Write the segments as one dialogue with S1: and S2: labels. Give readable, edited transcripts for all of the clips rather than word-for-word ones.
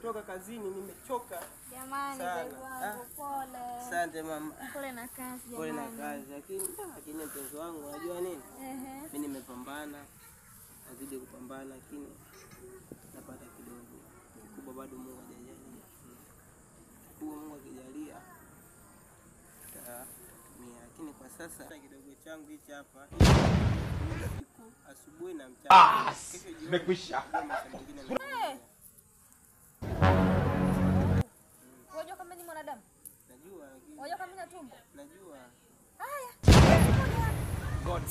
S1: Nimetoka kazini nimechoka.
S2: Jamani, baby wangu pole.
S1: Asante mama.
S2: Pole na kazi jamani.
S1: Pole na kazi, lakini mpenzi wangu unajua nini? Mimi nimepambana. Nazidi kupambana lakini napata kidogo. Kikubwa bado Mungu hajajalia. Kikubwa Mungu akijalia tutatumia, lakini kwa sasa kidogo changu hichi hapa. Siku asubuhi na mchana. Kesho jioni.
S3: Nimekwisha.
S2: Unajua kama ni mwanadamu?
S1: Najua lakini.
S2: Unajua kama nina tumbo?
S1: Najua.
S2: Haya.
S3: God.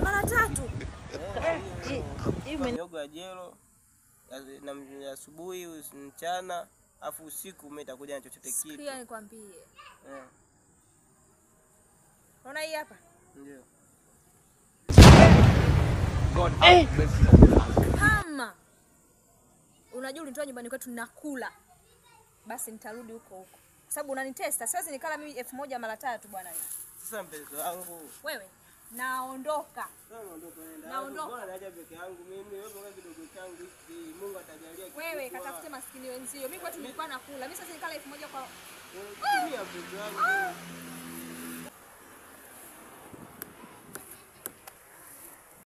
S2: Mara tatu.
S1: Mihogo ya jelo na asubuhi, mchana, afu usiku mimi nitakuja na chochote kitu.
S2: Sikia nikwambie. Unaona hii hapa?
S1: Ndio.
S3: God.
S2: Kama unajua ulinitoa nyumbani kwetu nakula, basi nitarudi huko huko. Kwa sababu unanitesta, siwezi nikala mimi 1000 mara tatu bwana wewe.
S1: Sasa mpenzi wangu.
S2: Wewe naondoka. Naondoka.
S1: Bwana naacha peke yangu mimi, wewe mbona kidogo changu hiki? Mungu atajalia kitu.
S2: Wewe katafute maskini wenzio. Mimi kwetu nilikuwa nakula. Mimi sasa nikala 1000 kwa
S1: mimi mpenzi wangu.